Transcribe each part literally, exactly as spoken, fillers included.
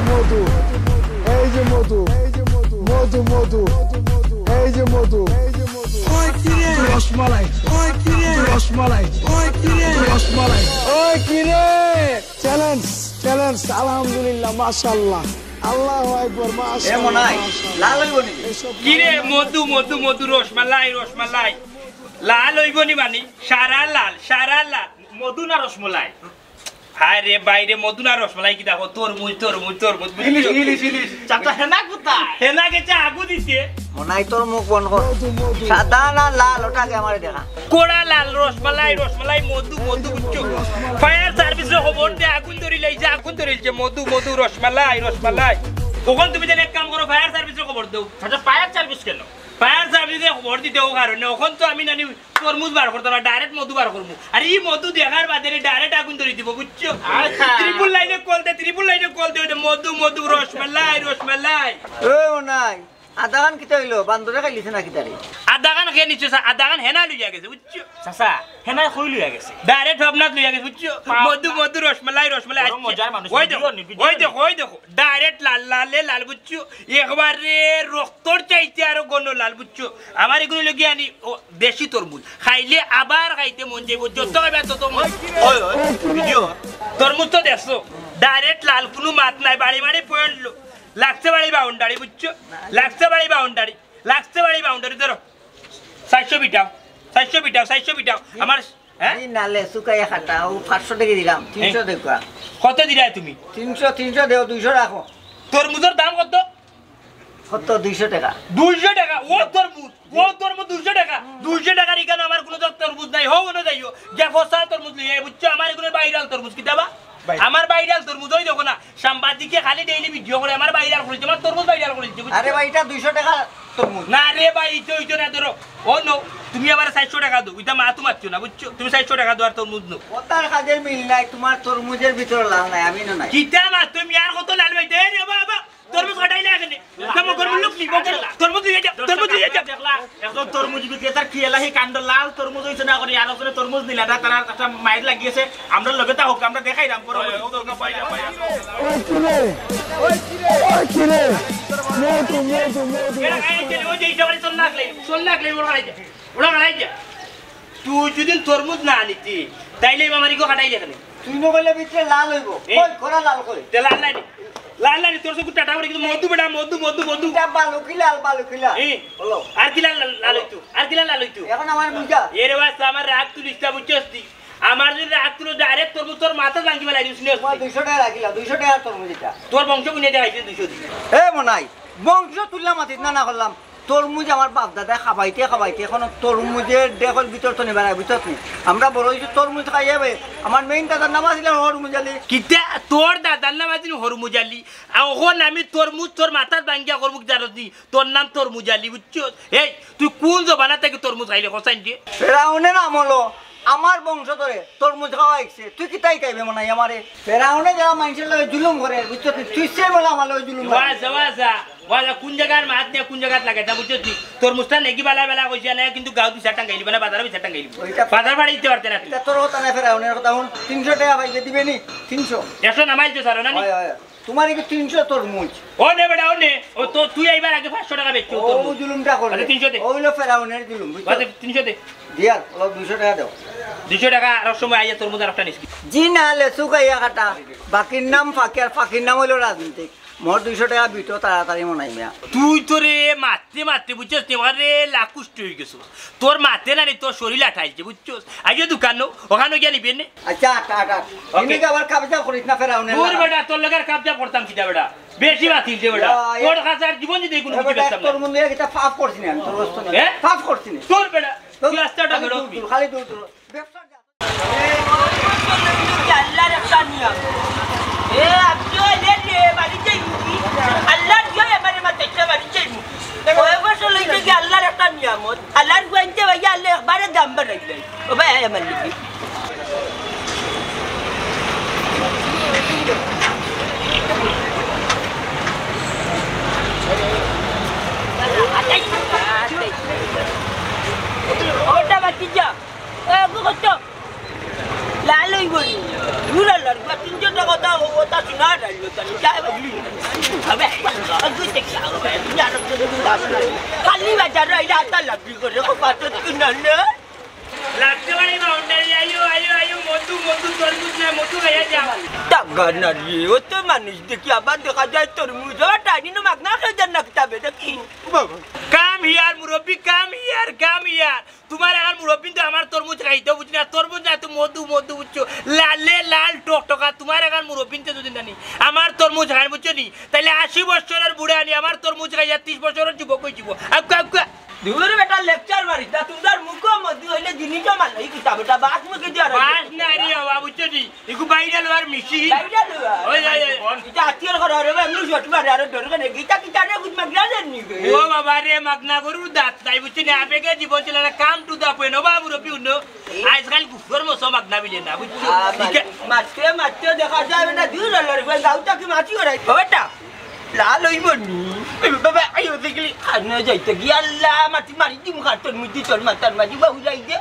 মধু, এই যে মধু, মধু, মধু, এই যে মধু। ওই কিরে? রসমালাই, ওই কিরে? রসমালাই, ওই কিরে? রসমালাই। ওই কিরে? চ্যালেঞ্জ, চ্যালেঞ্জ, আলহামদুলিল্লাহ, মাশাআল্লাহ, আল্লাহু আকবার, এ মাশাআল্লাহ, মনাই, মাশাআল্লাহ। লাল অইবো নি? কিরে, মধু, মধু, মধু, রসমালাই, রসমালাই। লাল অইবো নি মানি? সারা লাল, সারা লাল। মধু না রসমালাই? হায় রে ভাই রে, মধু না রসমালাই কিতা কও? তরমুজ, তরমুজ, তরমুজ, বুঝছো? ইলিশ, ইলিশ, ইলিশ। চাচা, হেনা কোথায়? হেনা গেছে আগু দিছে। মনাই, তোর মুখ বন্ধ কর। সাদা না লাল, ওটা আগে আমারে দেখা। কড়া লাল রসমালাই, রসমালাই, মধু, মধু, বুঝছো? ফায়ার সার্ভিসরে খবর দে, আগুন ধরিলাইছে, আগুন ধরিলাইছে, মধু, মধু, রসমালাই, রসমালাই। অখন তুমি তাইলে এক কাম করো, ফায়ার সার্ভিসরে খবর দেও। আচ্ছা, ফায়ার সার্ভিস কেন? ফায়ার সার্ভিসে খবর দিতে অউ কারণে, অখন তো আমি নানি তরমুজ বার করতাম না, ডাইরেক্ট মধু বার করমু। আর ই মধু দেখার বাদে রে ডাইরেক্ট আগুন ধরি দিব, বুঝছো? আচ্ছা। ট্রিপল লাইনে কল দে, ট্রিপল লাইনে কল দে, ওই যে মধু, মধু, রসমালাই, রসমালাই। ও নাই, আধাখান কিতা অইলো? বান্দরে খাইলিছে না কিতা রে? আধাখান কে নিছে, আধাখান হেনা লইয়া গেছে, বুঝছো? চাচা, হেনায় কই লইয়া গেছে? ডাইরেক্ট হবনাত লইয়া গেছে, বুঝছো? মধু, মধু, রসমালাই, রসমালাই। বড় মজার মানুষ, ওই দেখো, ভিডিও নি, ভিডিও ওই নি। দেখো, ওই দেখো, ডাইরেক্ট লাল, লালে লাল, বুঝছো? একবারে রক্তর চাইতে আরো ঘন লাল, বুঝছো? আমার এগুলো লগি আনি, ও, দেশি তরমুজ। খাইলে আবার খাইতে মন চাইবো, যত খাইবা তত মন। ওই, ওই, ভিডিও। তরমুজ তো দেখছো, ডাইরেক্ট লাল, কুনু মাত নাই, বাড়ি বাড়ি পয়েন্ট লো-, লাগছে বাড়ি বাউন্ডারি, বুঝছো? লাগছে বাড়ি বাউন্ডারি, লাগছে বাড়ি বাউন্ডারি, ধরো। চাইরশো বিটাও, চাইরশো বিটাও, চাইরশো বিটাও। আমার, হ্যাঁ? জি, নালে শুকাইয়া খাটা, ও পাঁচশো টেকা দিলাম, তিনশো দেউক্কা। কত দিলায় তুমি? তিনশো, তিনশো দেও, দুইশো রাখো। তরমুজর দাম কত? কত? দুইশো টেকা। দুইশো টেকা? ও তরমুজ, ও তরমুজ দুইশো টেকা। দুইশো টেকার ইখানো আমার কুনু তরমুজ নাই, হো, অনো যাইও। গিয়া ফসা তরমুজ লইয়া আই, বুঝছো? আমার এগুলো ভাইরাল তরমুজ, কিতা বা? ভাই। আমার ভাইরাল তরমুজ, ওই দেখো না, সাংবাদিকে খালি ডেইলি ভিডিও করে, আমার ভাইরাল করেছে, আমার তরমুজ ভাইরাল করেছে, বুঝছো? আরে ভাই, ইটা দুইশো টেকা তরমুজ। না রে ভাই, ইটা অইতো না, ধরো। ও নো, তুমি আমারে চাইরশো টেকা দেও, ইটা মাতু মাতছো না, বুঝছো? তুমি চাইরশো টেকা দেও আর তরমুজ নেও। কথার কাজের মিল নাই, তোমার তরমুজের ভিতরে লাল নাই, আমি না নাই। কিতা মাত তুমি আর কত লাল ভাই? দে রে বাবা, তরমুজ কাটাইলে এখানে। তা মগর মুল্লুক নি, মগর, তরমুজ লইয়া যাও, তরমুজ লইয়া যাও। দেখলা, একজন তরমুজ বিক্রেতার কি এলাহি কাণ্ড, লাল তরমুজ অইছে না করে, আর ওখানে তরমুজ নিলা না, তারা একটা মাইর লাগিয়েছে, আমরা লগে তা হোক, আমরা দেখাইলাম পরবর্তী। ওই কিরে, ওই কিরে, ওই কিরে, মধু, মধু, মধু। এরা খাইছে, ওই যে ইটা বাড়ি চল না গেলে, চল না গেলে, ওরা খাইছে, ওরা খাইছে। তুই যদি তরমুজ না নিতি, তাইলে এই মামারি গো কাটাই দেখানে। তুই না কইলে ভিতরে লাল অইবো। এ? কই, করা লাল কই? তে লাল নাই নি? লাল নাই নি? তোর চকুত টাটা করে কিন্তু মধু বেটা, মধু, মধু, মধু। ইটা বালুকি লাল, বালুকি লাল। এ? বলো। আর কি লাল, লাল, লাল অইতো? আর কি লাল, লাল অইতো? এখন আমার মুজা। এরে বাস, আমার রাগ তুলিস না, বুঝছস তুই? আমার যদি রাগ তুলো, ডাইরেক্ট তরমুজ তোর মাথা ভাঙ্গি ফেলাই দিস, শুনিস তোমার তুই? দুইশো টেকা রাখিলা, দুইশো টেকার তরমুজ ইটা। তোর বংশ গুনে দেখাইছে দুইশো দিন। এ মনাই, বংশ তুললাম মাতিস না, না করলাম। তরমুজ আমার বাপ দাদায় খাবাইতে খাবাইতে এখন তরমুজের ডেকর ভিতর তো নিবার আগে, বুঝছস নি? আমরা বড় অইছি তরমুজ খাইয়া বে। আমার মেইন দাদার নাম আছিল হরমুজ আলী। কিতা তোর দাদার নাম আছিল হরমুজ আলী? আর অখন আমি তরমুজ তোর মাথাত ভাঙ্গিয়া করমু কি জানোস নি? তোর নাম তরমুজ আলী, বুঝছস? এই, তুই কোন জমানা থাকি তরমুজ খাইলে, কছাইন দিয়ে? ফেরাউনের আমলো আমার বংশধরে তরমুজ খাওয়া শিখছে। তুই কিতা হিকাইবে মনাই আমারে? ফেরাউনে যারা মানুষের লগে জুলুম করে, বুঝছস নি? তুই সে বলে আমার লগে জুলুম করে। ওয়াজা, ওয়াজা, ওয়াজা, কোন জাগার মাত নিয়া কোন জাগাত লাগাইতা, বুঝছস নি? তরমুজটা নেকি বালা বালা কইছে না, কিন্তু গাঁও দুই চার টাঙ্গাইলি, মানে বাজারো দুই চার টাঙ্গাইলি। ওইটা বাজার বাড়ি দিতে পারতে না তুই। এটা তোর কথা না, ফেরাউনের কথা হুন। তিনশো টেকা পাইলে দিবে নি? তিনশো। একশো নামাইল তো স্যার, না নি? হয়, হয়। তোমার কি তিনশো তরমুজ? ও নে বেটা, ও নে। ও তো তুই এইবার আগে পাঁচশো টেকা বেচছিস ও তরমুজ। জুলুমটা করবে। আচ্ছা, তিনশো দে। ও হইলো ফেরাউনের জুলুম, বুঝছো? আচ্ছা, তিনশো দে। দিয়ার, ওলা দুইশো টেকা দাও। দুইশো টেকা আর সময় আইয়া তরমুজ আর একটা নিস। জি না, লেচু খাইয়া কাটা। বাকির নাম ফাঁকি, আর ফাঁকির নাম হইলো রাজনীতিক। মোর দুইশো টেকা বিটো তাড়াতাড়ি মনাই মিয়া। তুই তো রে মারতে মারতে বুঝছস নি, ওরে লাকুষ্ট হয়ে গেছো। তোর মাতে না রে, তোর শরীর আঠাইছে, বুঝছস? আইও দোকানো, ওখানে গিয়া নিবে নে। আচ্ছা, আটা, আটা। ওকে। এমনিতে আবার কাবজা করিস না, ফেরাউনের দূর লাগা। বেটা, তোর লগে আর কাবজা করতাম কিতা বেটা? বেশি বাতিল যে বেটা। ইয়া, ইয়া। তোর কাছে আর জীবন দিতে কোনো এ কিছু বেটা, বেচতাম তোর না। মন দিয়ে কিতা ফাফ করছি না আমি, তোর বস্তু না। হ্যাঁ? ফাফ করছি না। তোর বেটা, তোর তুই আস্তে আটা খালি বেরো দূর, তুই। দূর, খালি দূর, দূর। ব্যবসা যা। এ, আল্লাহর একটা নিয়ম। এ, আমি তো এলে রে, বাড়ি যাইমু কি? আল্লাহর জয় আমার মাথায় একটা বাড়ি যাইমু। কয় বছর লইতে কি আল্লাহর একটা নিয়ামত। আল্লাহর গুয়াইতে ভাইয়া আল্লাহ একবারে দাম বাড়াই দেয়। ও ভাই, আয় আমার লিখি। ওটা বাকি যা। এ, গো, কত? লাল হইব নি। দূর আল্লাহর গুয়া, তিনশো টাকা দাও, ও, ওটা শোনা খালি বাজার আইলে আটা লাগবি করে, ও পাঁচ কিনা না। লাগতে পারে বাউন্ডারি, আইও, আইও, আইও, মধু, মধু, তরমুজ না, মধু খাইয়া যাও। টাকা না রে, অত মানুষ দেখি আবার দেখা যায় তরমুজ। ও টাইনি না মাগনা খাই যান না কিতাবে দেখি। কাম হিয়ার মুরব্বি, কাম হিয়ার, কাম হিয়ার। তোমার এখান মুরব্বিন তো আমার তরমুজ খাইতো বুঝি না, তরমুজ না তো মধু, মধু বুঝছো, লালে লাল টকটকা। তোমার এখান মুরব্বিন তো যদি জানি আমার তরমুজ খায় বুঝছো নি, তাইলে আশি বছরের বুড়া আনি আমার তরমুজ খাইয়া ত্রিশ বছরের যুবক হয়ে যাবো। আউকা, আউকা। দূর বেটা, লেকচার মারিস না। তোমরার মুখো মধু হইলে জিনিসও মাল হই কিতা বেটা, বাস মুখে দিয়ে আর বাস না রে বাবা, বুঝছো নি? ইগু বাইরে লওয়ার মেশিন। বাইরে লওয়ার? ওই, ওই, ওই। এটা আত্মীয়র ঘর রে, এমনি শট মারে, আরো ডর করে। গীতা কিতা রে, বুঝ মাগলা জানি রে। ও বাবা রে, মাগনা গরুর দাঁত নাই, বুঝছো নি? আবেগে জীবন চলে না, come to the point। ও বাবু রবি উন্ন, আজকাল গুফর মতো মাগনা মিলে না, বুঝছো? আ, ঠিক আছে। মারতে, মারতে দেখা যায় না, দূর হলো রে, গাউটা কি মাছি ওরাই। ও বেটা, লাল হইব নি? এ বাবা, আইও দেখলি, আনো যাইতে গিয়া আল্লাহ, মাটি মারি দিমু কাটন মুটি তোর মাথার মাঝে বাবু যাই দে।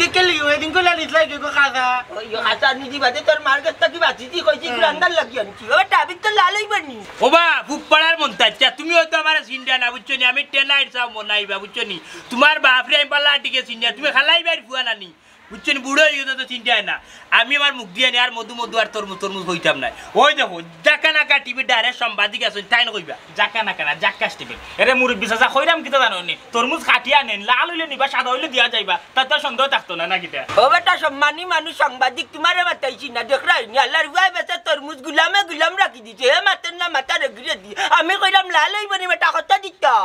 দেখলি, ওই দিন কোলা নিস লাগে গো খাসা। ওই খাসা নিজি বাদে তোর মার কাছ থাকি বাঁচি দি কইছি, একটু আন্দার লাগি আনছি। ও বেটা, আমি তো লাল হইব নি। ও বা, ফুকপাড়ার মন্তাজ, তুমি হয়তো আমার চিনতা না, বুঝছো নি? আমি টেনাইট সাহেব মনাইবা, বুঝছো নি? তোমার বাপরে আমি পাল্লা টিকে চিনি না, তুমি খালাই বাইর ফুয়া নানি। বুঝছো নি? বুড়ো হয়ে গেছে তো চিনতে হয় না। আমি আমার মুখ দিয়ে নি আর মধু মধু আর তরমুজ তরমুজ হইতাম না। ওই দেখো, জাকা নাকা টিভির ডাইরেক্ট সাংবাদিক আছেন, তাই না কইবা? জাকা নাকা না, জাক্কাস টিভি। এরে মুরব্বি চাচা, কইরাম কিতা জানো নি? তরমুজ কাটিয়া নেন, লাল হইলে নিবা, সাদা হইলে দিয়া যাইবা, তাতে আর সন্দেহ থাকতো না, না কিতা? ও বেটা, সম্মানী মানুষ সাংবাদিক, তোমারে মাতাইছি না, দেখরাই নি, আল্লাহর হুয়ায় বেচে তরমুজ গুলামে গুলাম রাখি দিছে, হে মাতেন না মাথা রেগিরে দি। আমি কইরাম লাল হইব নি বেটা, কত দিতা?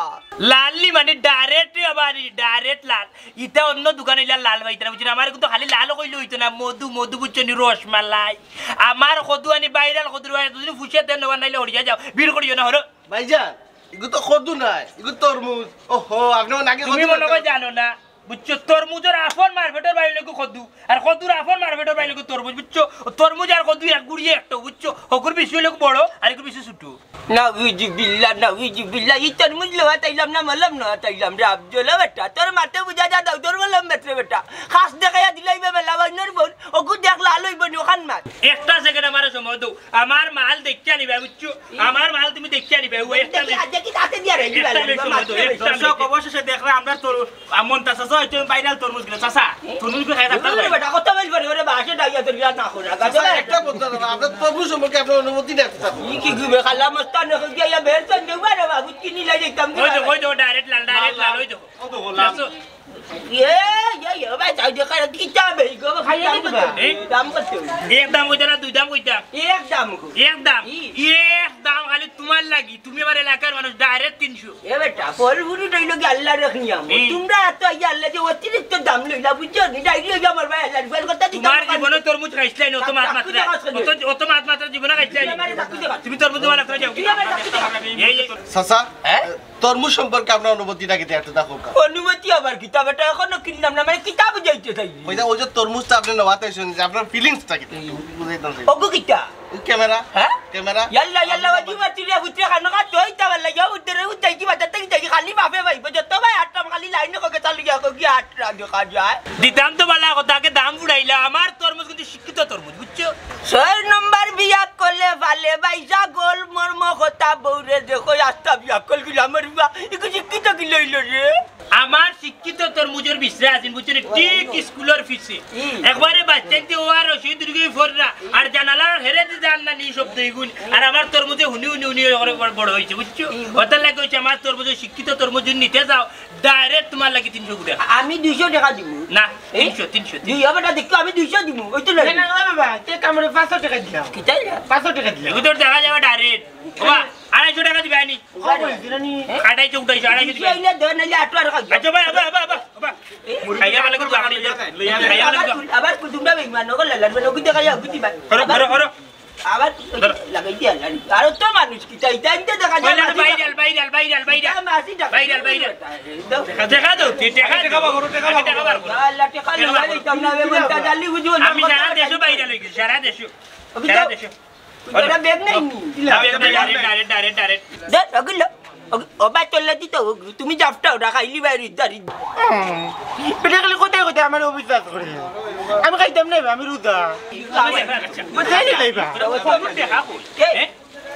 লাল নি মানে ডাইরেক্ট আবার, ডাইরেক্ট লাল। ইটা অন্য দোকান ইলা লাল পাইতে না, বুঝছেন? আমার কিন্তু খালি লাল কইলে হইতো না, মধু, মধু বুঝছো নি, রসমালাই। আমার কদু আনি ভাইরাল কদুর ভাই, দুদিন ফুসে দেন, না নাইলে হরিয়া যাও, ভিড় করিও না, হরো। ভাইজান, ইগু তো কদু নাই, ইগু তরমুজ। ওহো, আপনি অনেক তুমি কদু মনে হয় খাইতেন। জানো না, বুঝছো? তরমুজর আফন মার্কেটর বাইরে লেগু কদু, আর কদুর আফন মার্কেটর বাইরে লেগু তরমুজ, বুঝছো? ও তরমুজ আর কদু এক গুড়িয়ে একটা, বুঝছো? হকুর বেশি হইলে বড়, আর একটু বেশি ছোট। নাউজুবিল্লাহ, নাউজুবিল্লাহ। ই তরমুজ লওয়া তাইলাম না, মলম নেওয়া তাইলাম রে আফজল বেটা। তোর মাতে বুঝা যা দাও, তোর মলম বেচরে বেটা। খাস দেখাইয়া দিলাই বে বেলা বাইনর বোন, ওগু দেখ লাল হইব নি ওখান মাত। একটা সেকেন্ড আমারে সময় দেও। আমার মাল দেখিয়া নিবা, বুঝছো? আমার মাল তুমি দেখিয়া নিবা। ওই একটা দেখি, আজ দেখি তাতে দিয়া রে, একটা মিনিট সময় দেও, একটা দর্শক মিনিট। অবশেষে দেখরা আমরা তো আমন চাচা, চাচা, হয়তো ভাইরাল তরমুজ গুলো। চাচা, তরমুজ গুলো খাই থাকতাম দূর ভাই। বেটা, কত বেল করে ওরে বাসে ডাইয়া তোর বিয়া না করে। চাচা, একটা কথা দাদা, আপনার তরমুজ সম্পর্কে আপনার অনুভূতি দেখতে চান। ই কি গুবে খালা মস্তান হয়ে গিয়া ইয়া বের তো দেবা রে বাবু, কিনি লাই দেখতাম কি ওই তো, বাবা? ওই তো, ডাইরেক্ট লাল, ডাইরেক্ট লাল, ওই তো। কত বললাম? চাচা। এ, এ, এ, ভাই, যাই দেখা, কিতা বে, গো, খাইয়া কিতা দিবা? এ? দাম কত? এক দাম কইতা না, দুই দাম কইতা? এক দাম গো। এক দাম? ই। এক দাম খালি তোমার লাগি, তুমি আমার এলাকার মানুষ, ডাইরেক্ট তিনশো। এ বেটা, ফল ফুরুট হইল কি আল্লাহর এক নিয়ামত। হুম। তোমরা এত আইয়া আল্লাহ যে অতিরিক্ত দাম লইলা, বুঝছো নি? ডাইরি হইয়া আমার ভাই আল্লাহর ফল কথা দিতাম তোমার না। জীবনে তরমুজ খাইছলাই না, অত মাত মাত্রা। অত, অত মাত মাত্রা জীবনে খাইছলাই না। তুমি আমার চাকু দেখা। তুমি তরমুজ তোমার লাগতে যাও। তুমি আমার চাকু দেখা। এই, এই। চাচা, হ্যাঁ? তরমুজ সম্পর্কে আপনার অনুভূতিটা কিতা একটু দেখো কা। অনুভূতি আবার কিতা বেটা? এখনো কিনলাম না, মানে কিতা বুঝাইতে চাই? ওই যে, ওই যে তরমুজটা আপনি নেওয়াতে শুনছি, আপনার ফিলিংসটা কিতা? এই। বুঝাইতাম চাই। ওগো কিতা? ওই ক্যামেরা? হ্যাঁ? ক্যামেরা? ইয়াল্লা, ইয়াল্লা, ওই কি বাতি রে, বুঝতে কানো কা তুই তা বললা, ইয়া উঠতে রে, উঠতে কি বাজার থেকে যাই, খালি বাপে ভাই, যত ভাই আটটা খালি লাইনে ককে চালু গিয়া, ককে আটটা দেখা যায়। দিতাম তো বলা কথা, আগে দাম উড়াইলা, আমার তরমুজ কিন্তু শিক্ষিত তরমুজ, বুঝছো? ছয় নম্বর বিয়া করলে ভালে ভাই যা গোল মর্ম কথা বউরে দেখো আস্তা বিয়া কল গিলা আমার বিয়া একটু শিক্ষিত কি লইল রে? আমার শিক্ষিত তরমুজর বিশ্রে আছেন, বুঝছো রে? ঠিক স্কুলের পিছে। হুম। একবারে বাচ্চাইতে ও আর রশি দুর্গই ফররা। আর জানালার হেরে দি জান না নি শব্দ ইগুন। আর আমার তরমুজে হুনি হুনি হুনি করে বড়, বড় হইছে, বুঝছো? হুম। ওটার লাগে হইছে আমার তরমুজে শিক্ষিত তরমুজ যদি নিতে যাও, ডাইরেক্ট তোমার লাগি তিনশো গুটা। আমি দুইশো টাকা দিব। না, এ? তিনশো, তিনশো, দুই, তিনশো। আবার দেখো, আমি দুইশো দিব। ওই তো না, না, না, বাবা, তে কামড়ে পাঁচশো টাকা দিলাম। কিতাই না? পাঁচশো টাকা দিলাম। এগুলো তো দেখা যাবে ডাইরেক্ট। বাবা, আড়াইশো টাকা দিবে আনি। কম হয়েছে না নি? আড়াইশো উঠাইছো, আড়াইশো দিবে। দুইশো আইলে দেন, নাইলে আটশো আর খাও। আচ্ছা, বাবা, বাবা, বাবা, বাবা। এ? খাইয়া ভালো করে বাবা, খাইয়া ভালো করে। আবার কুল-, আবার কুলতুমটা বেইমান, ওকে লালার মানে ওকে দেখা যাও, বুঝি ভাই। করো, করো, করো। আবার ধরো। লাগাই দিয়া লাড়ি। আর তো মানুষ কি চাই, তাই তো দেখা যায়, কইলে মাসি ভাইরাল, ভাইরাল, ভাইরাল, ভাইরাল। এটা মাসি টাকা। Viral, viral. দাও। দেখা দাও, তুই দেখা দেখা দাও। বাবা, বড় দেখা আমি বাবা। দেখা বার করো। আল্লাহ, টাকা দেখা লওয়া বাবা। যাইতাম না, বে মনটা জালি বুঝি বললাম, আমি সারা দেশে ভাইরাল হয়ে গেছি, সারা দেশে। ওকে সারা দাও। দেশে। ওটা ব্যাগ নাই নি? না, ব্যাগ নাই, ডাইরেক্ট, ডাইরেক্ট, ডাইরেক্ট, ডাইরেক্ট। দে, ওগুলো। ও, ও ভাই, তোর লাগি তো, তুমি যাফটা ওটা খাইলি ভাই, রিদ্দা, রিদ্দা। হুম। বেটা খালি কোথায় কোথায় আমার অবিশ্বাস করে। আমি খাইতাম না, আমি রোজা। আচ্ছা। কোথায় রে ভাই? দেখা কই? কে? হ্যাঁ?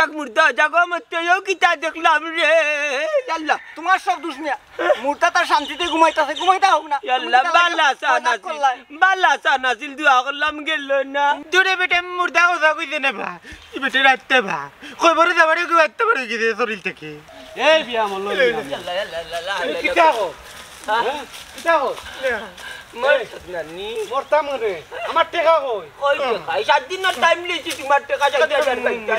তাক মুর্দা অ যা গো, মরতে অউ কিতা দেখলাম রে, আল্লাহ। তুমার সব দুষ মিয়া। মুর্দা তার শান্তিতে ঘুমাইতাছে, ঘুমাইতা হোক না। তুমি আল্লাহ, কিতা বালা চান মজাক আছিল, করলায়? বালা চান আছিল, দোয়া করলাম গেল না। দূরে বেটা, মুর্দা কথা কইতে না বা। ই বেটা রাইতে বা। কই বড় যাবারে কি বাইতে পারে কি রে শরীর থেকে? এই বিয়া মল্ল। তুমি কিতা কও? হ্যাঁ? কিতা কও? মরছত না নি? মরতাম রে। আমার টেকা কই? কই টেকা? এই সাত দিনর টাইম লইছি তুমার টেকা, সাত হাজার টেকা।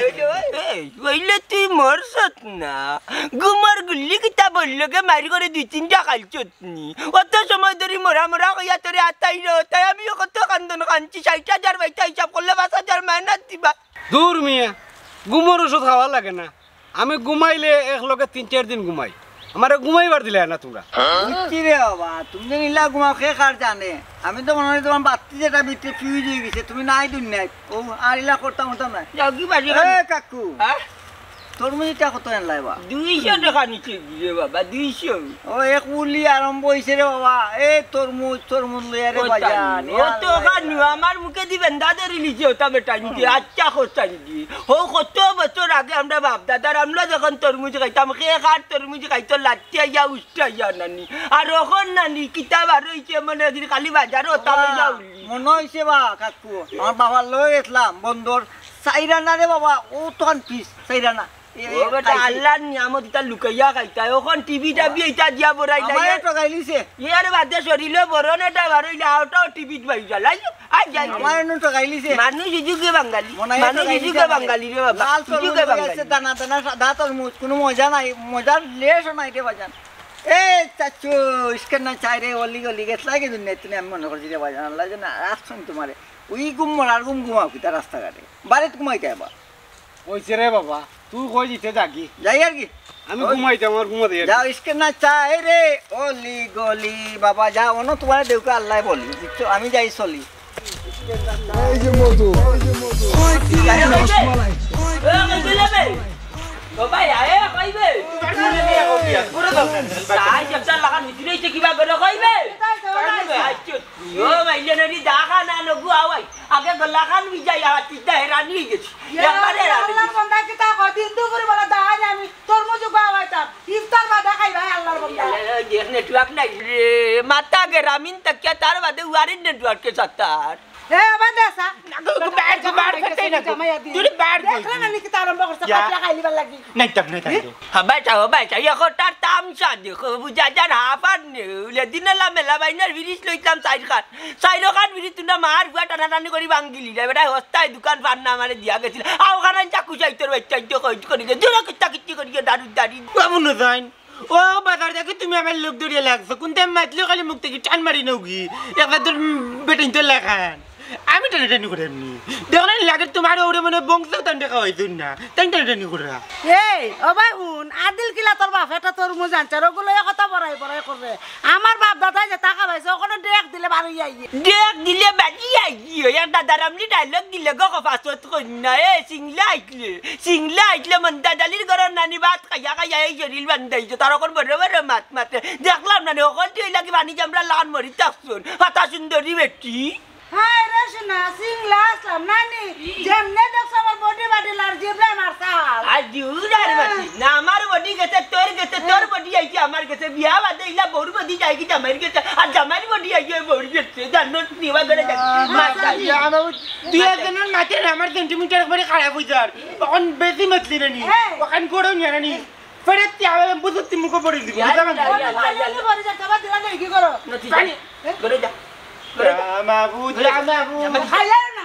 এই, অইলে তুই মরছত না। ঘুমর গুল্লি কিতা বললো গে মারি করে দুই তিনটা খাইছত নি। অত সময় ধরি মরা মরা কইয়া তোরে আতাই রে, তাই আমিও কত কান্দন কানছি, ষাইট হাজার বাইতা হিসাব করলে পাঁচ হাজার মাইনাস দিবা। দূর মিয়া, ঘুমর ওষুধ খাওয়া লাগে না। আমি ঘুমাইলে এক লগে তিন চাইর দিন ঘুমাই। আমারে ঘুমাইবার দিলায় না তুমরা। বুঝছি রে বাবা, তুমি যে ইলা ঘুমাও কে কার জানে। আমি তো মনে অয় তুমার বাত্তি যেটা ভিতরে ফিউজ অই গেছে, তুমি নাই দুনিয়াত। ও, আর ইলা করতাম হতাম না। যাও কি বাজি এ খান? কাকু, হ্যাঁ? তরমুজ ইটা কত আনলায় বা? দুইশো টেকা নিচে দিলে বাবা, দুইশো। ও, এক উলি আরম্ভ অইছে রে বাবা। এ তরমুজ, তরমুজ লইয়া রে বাজান। ও তো খানু, আমার মুখে দিবেন দাদা রিলিজে ওটা বেটা নিতে। আচ্ছা, খোঁজ চাই। হো, কত বছর আগে আমরা বাপ দাদার আমরা যখন তরমুজ খাইতাম, কে কার তরমুজ খাইতো, লাত্তি আইয়া উষ্টা আইয়া নানি। আর অখন নানি, কিতা বার অইছে মনে অয় খালি বাজারো ওটা বাবা, লইয়া উলি। মনে অইছে বা কাকু, আমার বাবার লগে গেছলাম বন্দর, চাইর আনা রে বাবা, ও তখন পিস, চাইর আনা। এ, ও বেটা, খাইছি। আল্লাহর নিয়ামত ইটা লুকাইয়া খাইতা। অখন টিভি টাভি ইটা দিয়া বড়াই আমারে লাগে। ঠগাইলিছে। এর বাদে শরীরো বরন এটা বার অইলে আওটাও টিভিত বাই জ্বালাই। আই যাই। আমার এনে ঠগাইলিছে। মানুষ ইজুগে বাঙালি। মনে হয় মানুষ ঠগাইলিছে ইজুগে আমারে। বাঙালি রে বাবা। লাল তরমুজ ইজুগে লইয়া বাঙালি। আইছে, দানা দানা সাদা তরমুজ, কোনো মজা নাই, মজার লেশও নাই রে বাজান। এ চাচু, ইস্কের না চাই রে, অলি গলি গেছলা কি দুনিয়া তুমি আমি মনে করছি রে বাজান, আল্লাহ যেন রাখছইন তুমারে। ওই ঘুম মরার ঘুম ঘুমাও কিতা রাস্তাঘাটে? বাড়িত ঘুমাইতে আবার। কইছে রে বাবা, তুই কই দিতে যাগি? যাই আর কি। আমি ওই ঘুমাইতে, আমার ঘুমাতে যাই। যাও, ইস্কের না চাই রে, অলি গলি, বাবা, যাও, অনো তুমারে দেউকা আল্লাহ বলি, বুঝছো? আমি যাই চলি। এই যে মধু, এই যে মধু। যাই, যাই, যাই। রসমালাই। এ, কই গেলে বে? ও ভাই, আয়, কই বে? তাই, একটা লাগান ভিতরে এসে কিবা বেরো কই বে? আচ্ছা, ও ভাই, ইলে নদী দেখা না, নগু আওয়াই। আগে গলাখান ভিজাই, আর তিনটা হেরানি অই গেছি। ইয়া একবারে আল্লাহ, হেরানি। আল্লাহর বান্দা কিতা কয়, দিন দুপুরে বলে, দাঁড়াই আমি তরমুজ উবা হইতাম, ইফতার বাদে খাইবা, আল্লাহর বান্দা। এ, এ, এ, নেটওয়ার্ক নাই রে, মাথা গেরামিন তাকিয়া, তার বাদে ওয়ারির নেটওয়ার্কে সাতার। এ, আবার দেসা। না, গো, গো, ব্যাট, গো, ব্যাট, জামাই, করতে না, গো। জামাই আদি। তুই ব্যাট, গো। দেখলে না, নি কিতা আরম্ভ করছে, যা। কাটলা খাইলিবার লাগি। নাই, তাম নাই, তাম নি? নাই। হবাই চা, হবাই চা, ইয়া কটার তামশা দেখো, বুঝা যার হাফার নেউলে। দিনলা মেলা বাইনার ফিরিস লইতাম চাইর খান। চাইরো খান ফিরিস তুই না মার বুয়া টানাটানি করি ভাঙ্গিলি রে। বেটা হস্তায় দোকান পান না আমারে দিয়া গেছিল। আও খান চাকু চাইতর বাচ্চা ইতো কই করি গে। জোরে কিত্তা কিত্তি করি গে, দারু দারি। বাবু নজাইন, ও বাজার দেখি তুমি আমার লোক দৌড়িয়ে লাগছো। কোন টাইম মাতলে খালি মুখ থেকে টান মারি নেওগি। একবার তোর, উম, বেটিন তোর লাখান। আমি টানাটানি করে এমনি। দেখো না, লাগে তোমার ওরে মনে বংশ তান দেখা হইতো না। তাই টানাটানি করে। এই, ও ভাই, হুন, আদিল কিলা তোর বাপ, এটা তোর মুখ জানছে, আর ওগুলো এ কথা বড়াই বড়াই করবে। আমার বাপ দাদায় যে টাকা পাইছে, ওখানে ডেক দিলে বারো আইয়ে। ডেক দিলে বাজি আইয়ে, ওই একটা দারামলি ডায়লগ দিলে গো, কফাসত কন্যা, এ, সিংলা আইতলে, সিংলা আইতলে, মন্দা ডালির ঘরর নানি ভাত খাইয়া খাইয়া এই শরীর বান্ধাইছে, তার ওখান বড় বড় মাত মাতে। দেখলাম না নি, ওখান তুই লাগি পানি জামরা লান মরি থাকছুন, হাতা সুন্দরী বেটি। হায় রে সোনা, সিংলা আসলাম নানি, যেমনে দেখছো আমার বডি বাডি লার জিবলা মারছাল। আর জিউর আর হ্যাঁ। বাতি, না আমার বডি গেছে, তোর গেছে, তোর হ্যাঁ। বডি আইছে আমার গেছে, বিয়া বাদে ইলা বউর বডি যায় কি জামাইর গেছে, আর জামাইর বডি আইছে বউর গেছে, জানো নিবা করে যাই। না, না, মাথা না, ইয়া। না, না, তুই একজনের মাথায় আমার সেন্টিমিটার একবারে খারাপ হয়ে যার, তখন বেশি মাতলি না নি, হ্যাঁ। ওখান করেও নিয়ে না নি। ফেরত কি হবে? আমি বুঝতে মুখে পড়ে দিব, ইয়া, বুঝলাম না? ইয়া, ইয়া, ইয়া, ইয়া। পানি আনতে পারি যাতে আবার দিলাম না, কি করো? না, তুই যা। পানি। ঘরে যা। ঘরে যা। যা, মাবুদ, ঘরে যা। যা, মাবুদ। খাইলে না।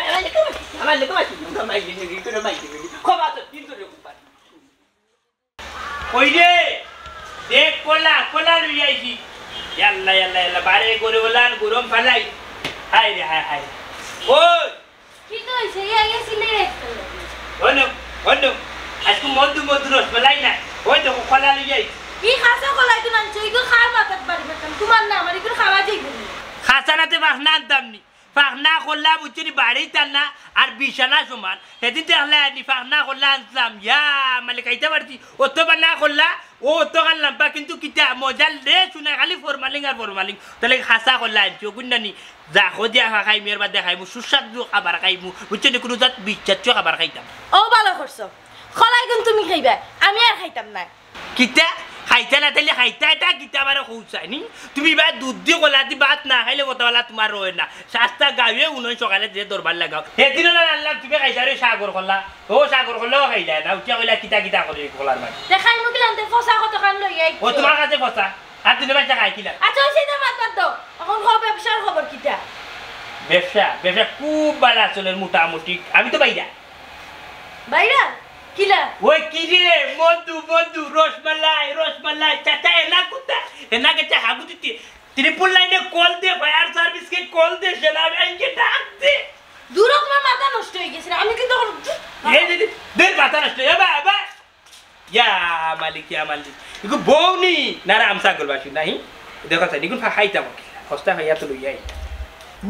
আমার লেগে মাছি, আমার লেগে মাছি, আমার লেগে মাছি। ক্ষমা তো কিন্তু রে কুপার। কই রে? দেখ কলা, কলা লই আইছি। ইয়াল্লা, ইয়াল্লা, ইয়াল্লা, বারে গরু ওলান, গরম ফালাই। হায় রে, হায়, হায়। ওই, কিতা অইছে? এই আগে সিলাই রাখতে হবে। হনো, হনো, আজকে মধু মধু রসমালাই না। ওই দেখো, কলা লই যাই। ই খাসা কলাই তো আনছো, ইগু খার মাথাত বাড়ি বেতন। তোমার না, আমার ইগু খাওয়া যাইব না। খাসা নাতে বাস না আনতাম নি। পাকনা করলা বুঝছো নি, বাড়িত আর না, আর বিছানা সমান। সেদিন দেখলায় নি পাকনা করলা আনছলাম, ইয়া মালিক, খাইতা পারছি। অত বানা করলা, ও অত খান লাম্বা, কিন্তু কিতা মজা রে, শুনে খালি ফরমালিন আর ফরমালিন। তাইলে খাসা করলা আনছি, অগুন নানি, যা খোঁজে খা খাইমু, এর বাদে খাইমু, সুস্বাদু খাবার খাইমু, বুঝছো নি, কুনু জাত বিচ্ছাচ্ছ খাবার খাইতাম। ও ভালা করছো, কলাই গুন তুমি খাইবায়, আমি আর খাইতাম নায়। কিতা? খাইতা না তাইলে খাইতা, ইটা কিতা আমারে কওছায় নি? তুমি বা দুধ দি কলা দি ভাত না খাইলে বতাবালা তুমার রয় না। সাস্তা গাঁওয়ে উনই সকালে যে দরবার লাগাও। সেদিনও না আনলাম, তুমি খাইতায় রে সাগর কলা। ও সাগর কলাও খাইলায় না, উঠিয়া কইলা কিতা কিতা করে কলার মাঝে। তে খাইমু কিলান তে ফসা কতখান লই আইছো। ও তুমার কাছে ফসা। আর তুমি বাচ্চা খাই কিলা? আচ্ছা, ওই সেটা মাত বাদ দাও। এখন কও ব্যবসার খবর কিতা? ব্যবসা, ব্যবসা খুব ভালা চলের মোটামুটি। আমি তো বাইরা। বাইরা? কিলা? ওই কি রে, মধু, মধু, রসমালাই, রসমালাই, চাচা এনা কুতা? এনা গেছে হাগু দিতে। ট্রিপল নাইনে কল দে, ফায়ার সার্ভিসকে কল দে, সেনাবাহিনীকে ডাক দে। দূর হ, তুমার মাথা নষ্ট অই গেছে রে। আমি কিন্তু এখন এই যে, দের মাথা নষ্ট, এ বা, এ বা। ইয়া মালিক, ইয়া মালিক। ইগু বউ নি? না রে, আমসা গলবাসি নাই। দেখো, স্যার, ইগুন খাইতাম। হস্তা খাইয়া তো লইয়াই।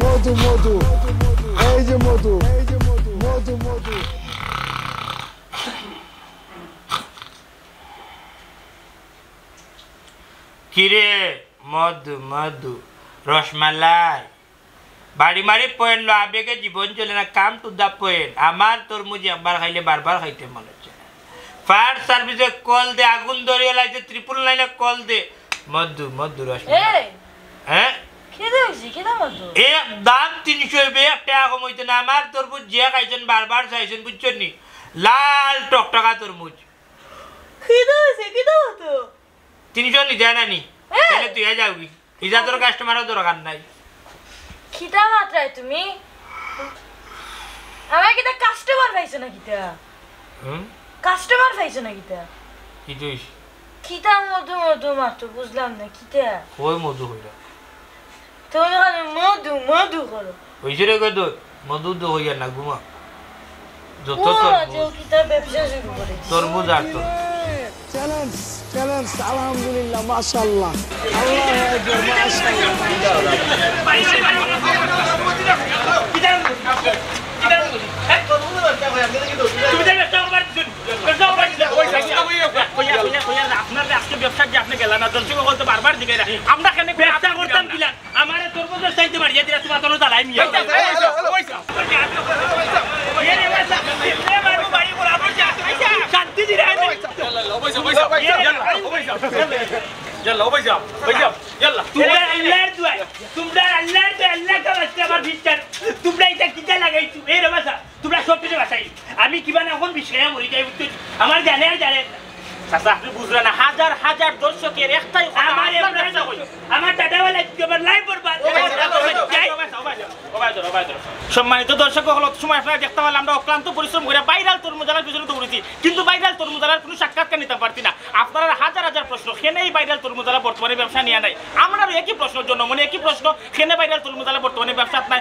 মধু, মধু, এই যে মধু, মধু, মধু। কিরে, মধু, মধু, রসমালাই। বাড়ি মারি পয়েন্ট লো, আবেগে জীবন চলে না, come to the point। আমার তরমুজ একবার খাইলে বারবার খাইতে মনে হচ্ছে। ফায়ার সার্ভিসে কল দে, আগুন ধরিয়া লাইছে, ট্রিপল নাইনে কল দে। মধু, মধু রসমালাই। এই, হ্যাঁ? খিদা অইছে, খিদা মতো। এক দাম তিনশো অইবে, এক টেকা কম অইতো না। আমার তরমুজ যে খাইছেন, বারবার চাইছেন, বুঝছেন নি? লাল টকটকা তরমুজ। খিদা অইছে, খিদা মতো। তিনশো নি যায় না নি? এই! তাইলে তুই যাওগি। ইজাতর কাস্টমারও দরকার নাই। কিতা মাতরায় তুমি? আমার কিতা কাস্টমার পাইছো না কিতা? হুম? কাস্টমার পাইছো না কিতা? কি তুই? কিতা মধু মধু মাতো বুঝলাম না, কিতা? কই মধু কইরা? তুমি খালি মধু মধু করো। অইছে রে গো দোষ, মধু তো হইয়া না ঘুমা। যত ও, তরমুজ। যে কিতা ব্যবসা শুরু করেছে। তরমুজ আর তরমুজ। চ্যালেঞ্জ, চ্যালেঞ্জ, আলহামদুলিল্লাহ, মাশাআল্লাহ। আল্লাহু আকবার, মাশাআল্লাহ। আপনার আজকে ব্যবসা যে আপনি গেলেন না, দর্শক বলতে বারবার দিকে আমরা কেন ব্যবসা করতাম কিলা? আমারে তরমুজর চাইতে মারিয়া দিলা, তোমার তরমুজ জ্বালাই নিয়ে। ওই যাও, ওই যাও, ওই যাও। এ রে বাবা, এ বাবা, বাড়ি ঘোড়া, ওই যাও। শান্তি দিলে আমি। ইয়াল্লা, ওই যাও, ওই যাও, ইয়াল্লা, ওই যাও, ইয়াল্লা, ওই যাও, ইয়াল্লা। তোমরা আল্লাহর দোয়াই, তোমরা আল্লাহর দোয়াই, আল্লাহ কা ওয়াস্তে আমার বিচার। তোমরা এটা কিতা লাগাইছো? এ রে বাবা, তোমরা সব কিছু বাসাই। আমি কিবা না কোন বিষয়ে মরি যাই, বুঝছো? আমার জানে আর জানে না। চাচা, আপনি বুঝলেন না, হাজার হাজার দর্শকের একটাই কথা, আমার আপনার এমন ব্যবসা কই? আমার টাটাওয়ালা আজকে আমার লাইফ বরবাদ। ও ভাই, ও ভাই, যাই। ও ভাই, ও ভাই, ও ভাই, ও ভাই। সম্মানিত দর্শক, হলো সময় আপনারা দেখতে পারলাম, আমরা অক্লান্ত পরিশ্রম করে ভাইরাল তরমুজ জ্বালার পিছনে দৌড়েছি, কিন্তু ভাইরাল তরমুজ জ্বালার কোনো সাক্ষাৎকার নিতে পারছি না। আপনারা হাজার হাজার প্রশ্ন, কেনে এই ভাইরাল তরমুজ জ্বালা বর্তমানে ব্যবসা নিয়ে নাই? আমরারও একই প্রশ্ন, জনমনে একই প্রশ্ন, কেনে ভাইরাল তরমুজ জ্বালা বর্তমানে ব্যবসাত নাই?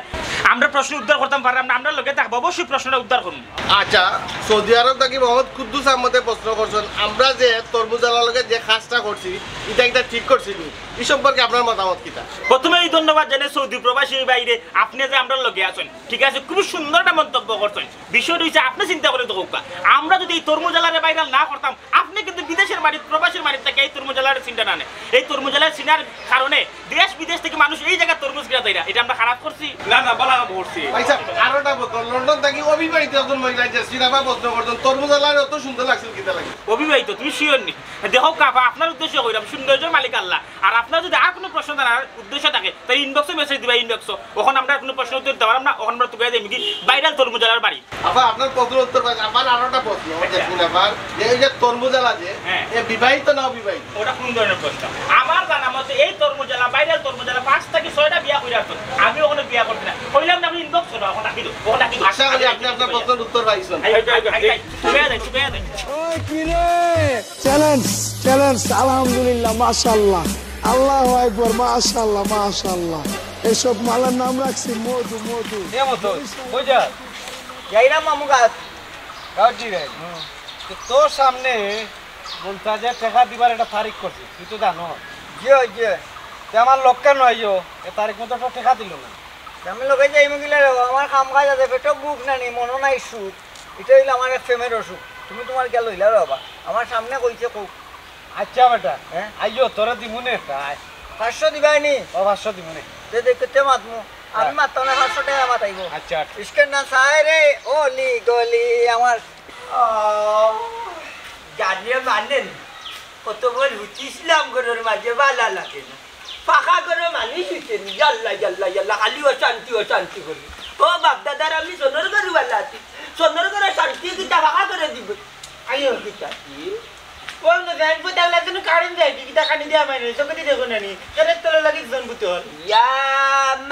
আমরা প্রশ্ন উদ্ধার করতাম পারলাম না, আমরা লগে থাকবো, অবশ্যই প্রশ্নটা উদ্ধার করবো। আচ্ছা, সৌদি আরব থাকি মোহাম্মদ কুদ্দুস আহমদে প্রশ্ন করছেন, আমরা যে তরমুজ জ্বালার লগে যে কাজটা করছি, এটা একটা ঠিক করছি নি? এই সম্পর্কে আপনার মতামত কিতা? প্রথমেই ধন্যবাদ জানাই সৌদি প্রবাসী ভাইরে, আপনি যে আমরার লগে আছেন, ঠিক আছে, খুব সুন্দর একটা মন্তব্য করছেন। বিষয়টা হইছে, আপনি চিন্তা করে দেখউক্কা, আমরা যদি এই তরমুজ জ্বালারে ভাইরাল না করতাম, আপনি কিন্তু বিদেশের বাড়ি, প্রবাসীর বাড়ি থেকে এই তরমুজ জ্বালার চিন্তা না নেয়। এই তরমুজ জ্বালার চিনার কারণে দেশ বিদেশ থেকে মানুষ এই জায়গায় তরমুজ কিনা যাইরা, এটা আমরা খারাপ করছি? না, না, বালা কাম করছি। ভাই সাহেব, আরোটা বোতল, লন্ডন থাকি অবিবাহিত একজন মহিলা যে সিনেমা প্রশ্ন করছেন, তরমুজ জ্বালার অত সুন্দর লাগছিল, কিতা লাগে? অবিবাহিত, তুমি শিওর নি? দেখউক্কা, আপনার উদ্দেশ্য কইরাম, সৌন্দর্যর মালিক আল্লাহ। আর আপনার যদি আর কোনো প্রশ্ন জানার উদ্দেশ্য থাকে, তাই ইনবক্সে মেসেজ দিবা, ইনবক্সে। এখন আমরা কোনো প্রশ্ন উত্তর দিতে পারলাম না, এখন আমরা তুলে যাই কি ভাইরাল তরমুজ জ্বালার বাড়ি। আবার আপনার প্রশ্ন উত্তর পাই, আবার আরোটা প্রশ্ন, আচ্ছা। জেসমিন আবার, যে এই যে তরমুজ জ্বালা যে, হ্যাঁ। এ বিবাহিত না অবিবাহিত? ওটা কোন ধরনের প্রশ্ন? আমার জানা মতে এই তরমুজ জ্বালা, ভাইরাল তরমুজ জ্বালা পাঁচ থেকে ছয়টা বিয়া কইরা আছে। আমি ওখানে বিয়া করছি না। কইলাম না, আমি ইনবক্স করো, এখন রাখি দাও, এখন রাখি দাও। আশা করি আপনি আপনার প্রশ্নের উত্তর পাইছেন। এই, এই, এই, এই, এই, চুপে যাই, চুপে যাই। ওই কি রে? চ্যালেঞ্জ, চ্যালেঞ্জ, আলহামদুলিল্লাহ, মাশাআল্লাহ, আল্লাহু আকবার, মাশাআল্লাহ, মাশাআল্লাহ। এইসব মালার নাম রাখছি মধু, মধু। এ মতো, কই যা? যাইরাম মামু গাছ, গাছ দিবে। তো তোর সামনে পঞ্চাশ হাজার টাকা দিবার একটা তারিখ করছি, তুই তো জানো। জি, জি। তে আমার লক্ষ্য নয়, এ তারিখ মতো তো টাকা দিল না। আমি লগে যাইমু গিলা রে বাবা, আমার কাম কাজ আছে, পেটো ভুক নানি, মনো নাই সুখ। ইটা অইলো আমার এক প্রেমের অসুখ। তুমি তুমার গিয়া লইলা রে বাবা, আমার সামনে কইছে খুব। আচ্ছা বেটা, হ্যাঁ? আইও, তোরে দিমু নে একটা, আয়। পাঁচশো দিবায় নি? ও, পাঁচশো দিমু নে। দে, দে, কেতে মাতমু? আমি হ্যাঁ। মাততাম না, পাঁচশো টেকা মাতাইবো। আচ্ছা, আচ্ছা। ইশকে না সায় রে, অলি গলি আমার। আহ, জানে মানেন, কত বড় হুতিছিলাম ঘরর মাঝে, বালা লাগে না। ফাঁকা ঘরো মানুষ হুইছে নি, ইয়াল্লা, ইয়াল্লা, ইয়াল্লা, খালি অশান্তি, অশান্তি করি। ও বাপ দাদার আমি সোনার ঘরো বালা আছি, সোনার ঘরো শান্তি কিতা ফাঁকা করে দিব। আইও কিতা কি? ও না ভ্যান পো তাহলে তুমি কারেন্ট যায় কি? কিতা কানি দিয়া মাইনে, চোখে দিয়ে দেখো না নি। কেন তোর লাগি জন বুতে হল? ইয়া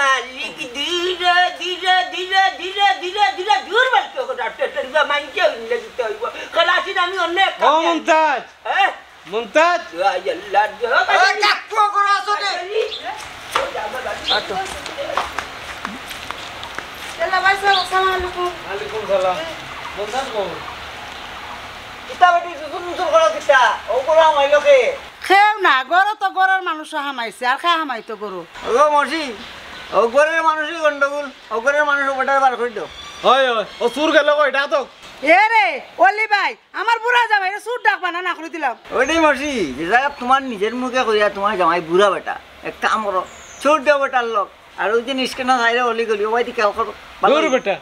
মালিক, ধীরে, ধীরে, ধীরে, ধীরে, ধীরে, ধীরে, দূর বলতে হবে, ডাক্তার, তোর বা মাইকে উঠলে দিতে হইব। কাল আসি না আমি অন্য এক ও কামে আছি। মুমতাজ, হ্যাঁ? মুমতাজ। ওই আল্লাহ, ওই কাকু, ওগুলো আসো রে। আটো। ইয়াল্লা ভাই সাহেব, আসসালামু আলাইকুম। ওয়ালাইকুম সালাম। মুমতাজ কই? কিতা বেটি, জুজুর মুজুর করো কিতা? ওগুলো আমার লোকে। কেউ না, ঘরো তো ঘরর মানুষ হামাইছে, আর কে হামাইতো ঘরো? ও মসি, ও ঘরর মানুষই গন্ডগোল, ও ঘরর মানুষ ওটার বার করে দাও। ওই, ওই, ও চুর গেল কই, ডাক তো। এ রে, অলি ভাই, আমার বুড়া জামাইরে চুর ডাকবা না, না করে দিলাম। ওইটাই মসি, যে যাক তোমার নিজের মুখে কইয়া তোমার জামাই বুড়া বেটা, এক কাম করো, চুর দেও বেটার লোক, আর ওই দিন ইশকে না খাইলে অলি গলি, ওই দিকে খেয়াল করো। ভালো দূর হইবে। বেটা,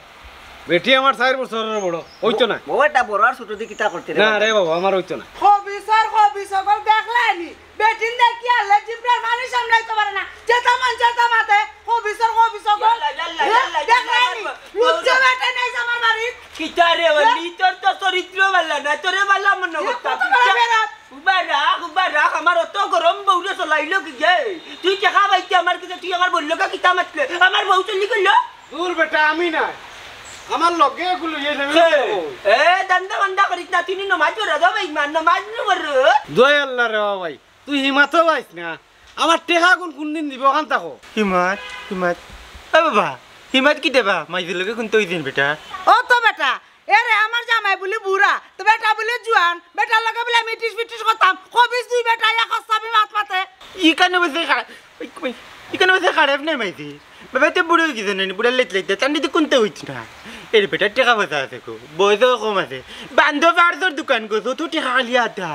বেটি আমার চার বছরের বড়, হইতো না। ও বেটা বড় আর ছোট দিয়ে কিতা করতে রে না বাবা? রে বাবা, আমার হইতো না। খবিসর খবিস অকল দেখলায়নি, বেটিন দেখি আল্লাহ জিব্রার মানি সামলাইতে পারে না, যেটা মন চায় তা মাতে, খবিসর খবিস অকল। ইয়াল্লা, ইয়াল্লা, হ্যাঁ? ইয়াল্লা, ইয়াল্লা, দেখলায়নি, ইয়াল্লা। লুচ্চা বেটা নাই আমার বাড়ির। কিতা রে, হ্যাঁ? অলি, তোর তো চরিত্র ভালা না, তোরে ভালা মনে হ্যাঁ, করতাম। কত বড় বেরাত? উবা রাখ, উবা রাখ, আমার অত গরম বউরে চলাইলো কি গে? তুই টেকা পাইতে আমার কাছে, তুই আমার বউর লগে কিতা মাতলে? আমার বউ চলি গেল। দূর বেটা, আমি নাই। আমার লগে এগুলো ইয়ে নেবে হে, বউ। এ, দান্দা বান্দা করিস না, তুই নমাজ পড়া যাও ভাই, মা, নমাজ নু পড়ো। দোয়াই আল্লাহ রে বাবা ভাই, তুই হিমাতো পাইস না। আমার টেকা কোন কোন দিন দিব, ওখান থাকো। হিমাত, হিমাত। এ বাবা, হিমাত কি দেবা? মাইজের লগে কোন তো ওই দিন বেটা। ও তো বেটা, এরে, আমার জামাই বুলি বুড়া, তো বেটা বুলি জুয়ান, বেটার লগে বুলি আমি ইটিস পিটিস করতাম, খবিস দুই বেটা, এক হস্তাবি মাত মাতে। ইখানো বসে খা-, ইখানো বসে খারাপ নাই মাইজি। বাবা তো বুড়া হয়ে গেছে না, বুড়া লেট লেট, তার নিতে কোনটা হইছে না। এর বেটার টেকা পয়সা আছে গো, বয়সও কম আছে। বান্ধব আর তোর দোকান গো, তো টেকা খালি আদা।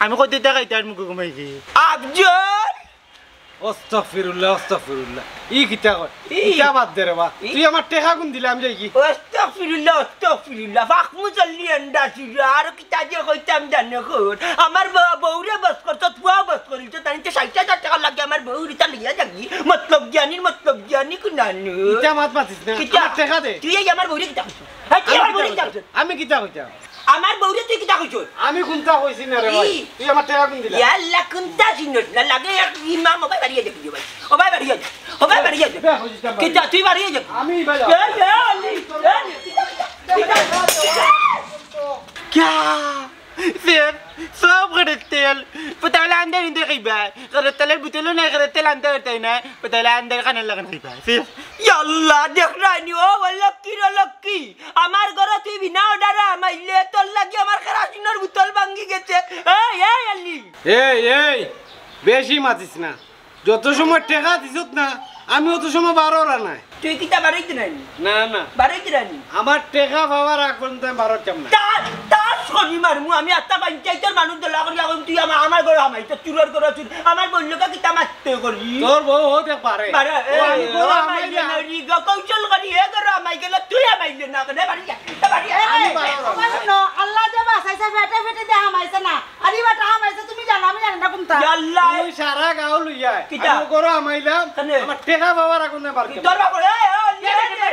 আমি কত টাকা খাইতে আর মুখে কমাইছি। আফজল! আস্তাগফিরুল্লাহ, আস্তাগফিরুল্লাহ। ই কিতা কয়? ই। ইটা বাদ দে রে বা। ই। তুই আমার টেকা কোন দিলে আমি যাই কি? আস্তাগফিরুল্লাহ, আস্তাগফিরুল্লাহ। ফাকমু চল্লি এন্ডা ছিল। আর কিতা যে কইতাম জানো কোন? আমার ব-, বউরে বস করছত, পুয়াও বস করিল। তো তাই তো ষাইট হাজার টেকা লাগে আমার বউর ইটা লইয়া যাবি। মতলব জ্ঞানীর মতলব জ্ঞানী কোন আনু? ইটা মাত মাতিস না। কিতা? আমার টেকা দে। তুই এই আমার বউরে কিতা কইছস? হ্যাঁ, তুই আমি আমার কিতা বউরে কিতা কইতাম? কইছস? আমি কিতা কইতাম? আমার বউরে তুই কিতা কইছস? আমি কুনতা কইছি না রে ভাই। ই। তুই আমার টেকা কোন দিলা? ইয়াল্লা, কুনতা চিনস না? লাগে এক ইমাম, ওবায় বাড়িয়ে যাবি ভাই। ওবায় বাড়িয়ে যা। ওবায় বাড়িয়ে যা। বে, হইছে, বে, কিতা, তুই বাড়িয়ে যা। আমি ভাই। এ, এ, আলি, এ, আলি। কিয়া? সেফ, সব ঘরের তেল। পতালা আন্দার ইন্দে খাইবা। ঘরের তেলের বোতলও নাই, ঘরের তেল আনতে পারতাই না। পতালা আন্দার খানার লাগান খাইবা। সেফ। ইয়াল্লা, দেখ রানি, ও, ও লক্ষ্মী রে লক্ষ্মী। আমার ঘরে তুই বিনা অর্ডারে হামাইলে, তোর লাগি আমার কেরাসিনর বোতল ভাঙ্গি গেছে। এই, এই, আলি। এই, এই, বেশি মাতিস না। যত সময় টেকা দিছত না, আমি অত সময় বারোর নাই। তুই কিতা বারোইতে নাই? না, না। বারোইতে নাই? আমার টেকা পাওয়ার আগ পর্যন্ত আমি বারোর চাম না। তার, তার শনি মারমু, আমি আত্মা পঞ্চায়েতর মানুষ দলা করি, এখন তুই আমার, আমার ঘরে হামাই, তোর চুরর ঘরে চুর, আমার বললো কিতা মারতে করি? তোর বউ হতে পারে। বারো, ও, আমি এই, ঘরে ও, হামাই মাইলে না। না, রি গো, কৌশল করি, এ ঘরে হামাই গেলে তুই হামাইলে না, কেনে বাড়ি যা, বাড়ি যা। এই, এই, আমার হুনো, আল্লাহ যে বাঁচাইছে, পেটে পেটে দিয়ে হামাইছে না। আরে বেটা, হামাইছে তুমি জানো, আমি জানি না কোনটা। ইয়াল্লা। তুই সারা গাঁও লইয়া আয়। কিতা? আমি ঘরে হামাইলাম, কেনে? আমার টেকা পাওয়ার আগ পর্যন্ত বার করলাম। তোর বাবা, এ, এ, এ, এ,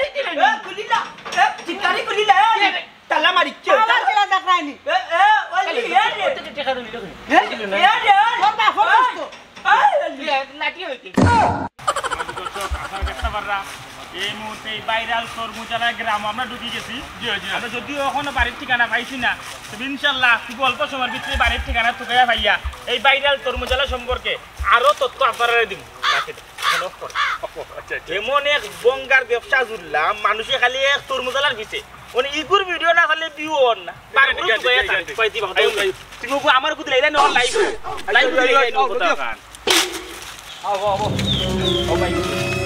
এ, খুলিলা, এ, চিকারি খুলিলা, এ, তালা মারিছে। আমার ছেলে দেখ রাইনি। এ, এ, ওই, এ, এ, এ, টেকা দিলি না। এ, এ, এ, তোর বাপ, ওর দোস্ত। এই, লাঠি হইতে। দর্শক, আপনারা দেখতে পাররা, এই মুহূর্তে এই ভাইরাল তরমুজালা গ্রাম আমরা ঢুকি গেছি। জি, জি। আমরা যদিও এখনো বাড়ির ঠিকানা পাইছি না, তবে ইনশাল্লাহ খুব অল্প সময়ের ভিতরে বাড়ির ঠিকানা তুকাইয়া পাইয়া এই ভাইরাল তরমুজালা সম্পর্কে আরো তথ্য আপনারা দিন। রাখে দেন। এখন off কর, off কর। আচ্ছা, আচ্ছা। এমন এক বঙ্গার ব্যবসা জুড়লাম, মানুষে খালি এক তরমুজালার পিছে। মানে ইগুর ভিডিও না খালি ভিউ অর না। ঠিক আছে, ঠিক আছে, ঠিক আছে। পাইতি বাবা, আইও, আইও। তুমি ওগো আমার ওগো দিলাইলা না, লাইভ। লাইভ দিলাইলা না, কথা কান। আও, আও, আও। ও ভাই,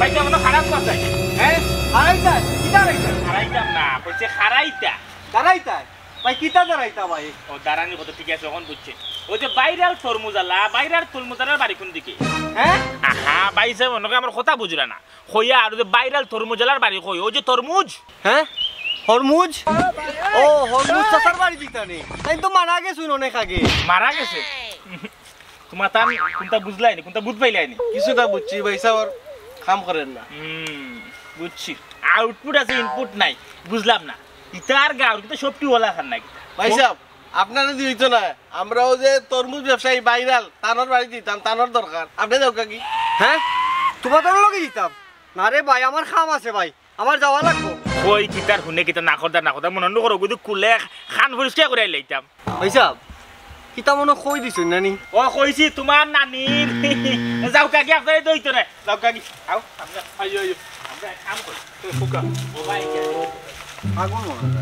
ভাই, কেমন খারাপ কথা? হ্যাঁ? হারাইতা? কিতা হারাইতা? হারাইতাম না, কইছে হারাইতা। দাঁড়াইতা? ভাই, কিতা দাঁড়াইতা ভাই? ও দাঁড়ানি কথা ঠিক আছে, অখন বুঝছি। ওই যে ভাইরাল তরমুজ আলা, ভাইরাল তরমুজ আলার বাড়ি কোন দিকে? হ্যাঁ? আহা, ভাই সাহেব, অনকে আমার কথা বুঝরা না। কইয়া আর ওই যে ভাইরাল তরমুজ আলার বাড়ি কই? ওই যে তরমুজ। হ্যাঁ? হরমুজ? ও, হরমুজ চাচার বাড়ি দিতা নি। তাইন তো মারা গেছইন অনেক আগে। মারা গেছে? তোমার তান কোনটা বুঝলাইনি, কোনটা বুঝ পাইলাইনি? কিছুটা বুঝছি ভাই সাহেব, আর কাম করেন না। হুম, বুঝছি। আউটপুট আছে, ইনপুট নাই, বুঝলাম না। ইতার গাঁওর কিন্তু সবটি ওলা খান নাকি? ভাই সাহেব, আপনারা দি হইতো না, আমরাও যে তরমুজ ব্যবসায়ী ভাইরাল, তানর বাড়ি দিতাম, তানর দরকার। আপনি যাও কাকি। হ্যাঁ? তোমার তো লগে দিতাম। না রে ভাই, আমার কাম আছে ভাই, আমার যাওয়া লাগবো। কই কিতার হুনে কিতা না করদা না করদা, মনে অন্য করো গুদু কুলে খান পরিষ্কার করে লাইতাম। ভাই সাহেব, কিতা মনে কই দিছইন নানি? ও কইছি তোমার নানির। যাও কাকি, আপনারে দইতো না। যাও কাকি, আও, আমরা আইও, আইও। আমরা এক কাম করি। ফুকা, ও ভাই, কে? আগুন মনে হয়।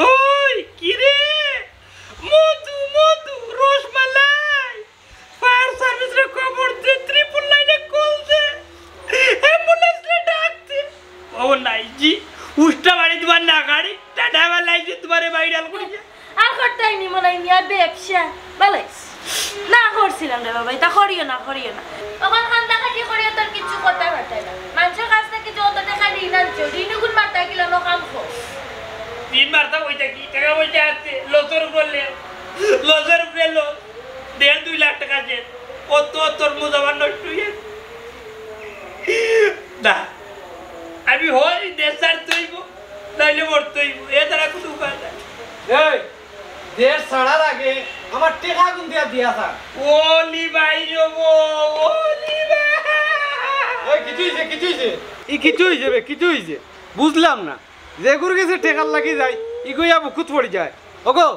ওই, কি রে? মধু, মধু, রসমালাই। ফায়ার সার্ভিসরে খবর দে, ট্রিপল লাইনে কল দে। অ্যাম্বুলেন্সরে ডাক দে। ও নাই জি, উষ্টা বাড়ি তোমার না গাড়ি, টাটা বেলা আইছে তোমারে ভাইরাল করি। আর করতাই নি মনে হয় মিয়া ব্যবসা। বালাইস। না করছিলাম রে বাবা, এটা করিও না, করিও না। অখন কান্দা কাটি করিও তোর কিচ্ছু করতে পারতাই না। মানুষের কাছ থেকে যত টাকা ঋণ আনছো, ঋণ গুণ মারতা গেলে অন্য কাম কর। তিন মারতা ওইটা কি? টাকা পয়সা আছে, লসর উপরে লে-, লসর উপরে লস। দেড় দুই লাখ টাকা যে, ও তো তরমুজ আমার নষ্ট হয়ে গেছে। না, আমি হই দেশ ছাড়তে হইব, নাইলে মরতে হইব, এ ছাড়া কোনো উপায় নাই। এই, দেশ ছাড়ার আগে আমার টেকা গুন দিয়া দিয়া থাক। ওলি ভাই রে গো, ওলি ভাই। এই, কিছু হইছে, কিছু হইছে? ই কিছু হইছে বে, কিছু হইছে? বুঝলাম না। যেগুর গেছে টেকার লাগি যায়, ইগুইয়া বুকুত পড়ি যায়। ওগো,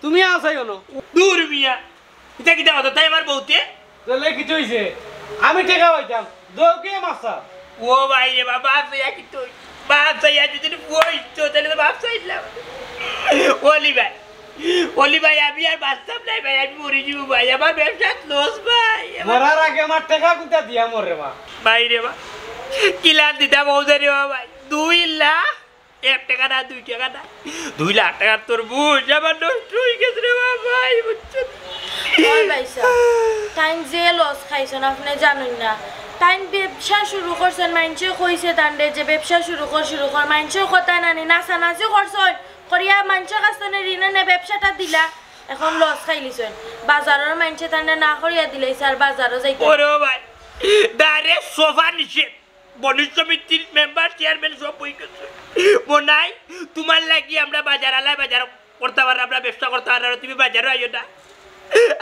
তুমি আসাই হনো। দূর মিয়া, ইটা কিতা কথা? তাই আমার বউতে? তাহলে কিছু হইছে? আমি টেকা পাইতাম, দোকে মাসা। ও ভাই রে বাবা, বাপ চাইয়া কি তুই? বাপ চাইয়া যদি বই তো, তাহলে তো বাপ চাইলাম। ওলি ভাই, ওলি ভাই, আমি আর বাঁচতাম নাই ভাই, আমি মরে যাবো ভাই, আমার ব্যবসা লস ভাই। আমার মরার আগে আমার টেকা কুনটা দিয়া মরে মা। ভাই রে বা, কিলা দিতাম ওদের রে বা ভাই, দুই লাখ, এক টাকা না, দুই টাকা না, দুই লাখ টাকার তরমুজ আমার নষ্ট হয়ে গেছে রে বা ভাই, বুঝছো? ওই ভাই সাহেব, তাইন যে লস খাইছইন আপনি জানইন না। তাইন ব্যবসা শুরু করছইন, মাইনষে কইছে তানরে যে ব্যবসা শুরু কর, শুরু কর। মাইনষর কথা নানি, নাচানাচি করছইন, করিয়া মাইনষর কাছ থেকে ঋণে নে ব্যবসাটা দিলা, এখন লস খাইলিছইন। বাজারর মাইনষে তানরে না করিয়া দিলাইছে, আর বাজারও যাইতা। ওরে ভাই, ডাইরেক্ট সোফা নিচে বণিজ সমিতির মেম্বার, চেয়ারম্যান সব বই করছে। মনাই, তোমার লাগি আমরা বাজার আলায় বাজার করতে পারলাম, আমরা ব্যবসা করতে পারলাম, তুমি বাজারও আইও না।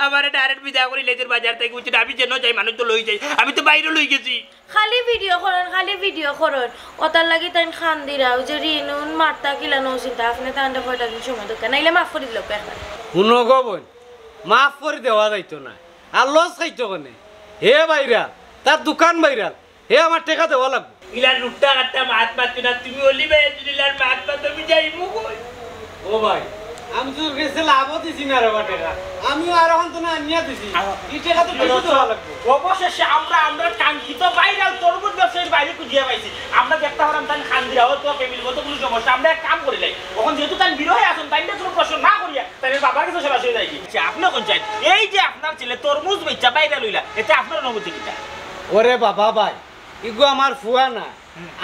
আমারে ডাইরেক্ট বিদায় করি লেজের বাজার থেকে, বুঝছি না? আমি যেন যাই, মানুষ তো লই যাই, আমি তো বাইরে লই গেছি। খালি ভিডিও করইন, খালি ভিডিও করইন। ওটার লাগি তাইন খান দিরা, ওই যে ঋণ উন মারতা কিলা নৌ চিন্তা, আপনি তানরে কয়টা দিন সময় দরকার, নাইলে মাফ করি দিল একবার। হুনো গো বইন, মাফ করি দেওয়া যাইতো না। আর লস খাইতো কেনে? হে ভাইরাল, তার দোকান ভাইরাল, হে আমার টেকা দেওয়া লাগবো। ইলার লুট্টা কাট্টা মাত মাতিও না, তুমি ওলি ভাই যদি ইলার মাত মাতো, আমি যাইমু কই? ও ভাই, আমি তোর কাছে লাভও দিছি না রে বা টেকা, আমিও আর এখন তো না আনিয়া দিছি। এই টেকা তো বেশি দেওয়া লাগবো। অবশেষে আমরা, আমরা কাঙ্ক্ষিত ভাইরাল তরমুজ ব্যবসায়ীর বাড়ি খুঁজিয়া পাইছি। আমরা দেখতে পারাম তান খান দিয়া, ও তো ফ্যামিলিগত কোনো সমস্যা, আমরা এক কাম করি লাই। এখন যেহেতু তান বিরহে আছেন, তাইলে কোনো প্রশ্ন না করিয়া তাইলে বাবার কাছে সরাসরি যাই কি? আচ্ছা, আপনি কোন চাই? এই যে আপনার ছেলে তরমুজ বেচা বাইরে লইলা, এতে আপনার অনুভূতি কিতা? ওরে বাবা ভাই, ইগু আমার ফুয়া না,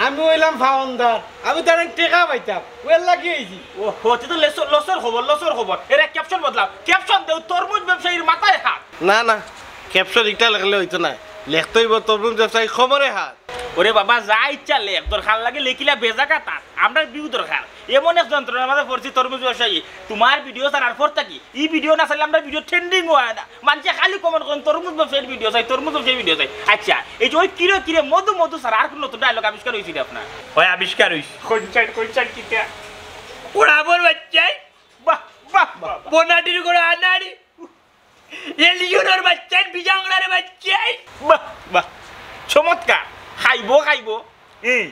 আমি হইলাম ফাউন্ডার, আমি তার টেকা পাইতাম, ওর লাগি আইছি। ও, হতে তো লসর, লসর খবর, লসর খবর। এরা ক্যাপশন বদলাও, ক্যাপশন দেও, তরমুজ ব্যবসায়ীর মাথায় হাত। না না, ক্যাপশন একটা লেখলে হইতো না, লেখতে হইব তরমুজ ব্যবসায়ী খবরে হাত। ওরে বাবা, যা ইচ্ছা লেখ, দরকার লাগে লেখিলা বেজাকা তার। আমরা ভিউ দরকার। এমন এক যন্ত্রণার মাঝে পড়ছি তরমুজ ব্যবসায়ী। তোমার ভিডিও ছাড়ার পর থাকি, এই ভিডিও না ছাড়লে আমরা ভিডিও ট্রেন্ডিং হয় না। মানষে খালি কমেন্ট করেন, "তরমুজ ব্যবসায়ীর ভিডিও চাই, তরমুজ ব্যবসায়ীর ভিডিও চাই।" আচ্ছা, এই যে ওই কিরে কিরে মধু মধু ছাড়া আর কোনো নতুন ডায়লগ আবিষ্কার হয়েছিল আপনার? হয় আবিষ্কার হয়েছে। কোন চাই, কোন চাই কিতা? ওরা বল বাচ্চাই। বাহ, বাহ, বাহ, বাহ। বনাটির করে আনাড়ি। এলিয়নর বাচ্চাই, বিজাংলার বাচ্চাই। বাহ, বাহ। চমৎকার। খাইবো, খাইবো। হুম।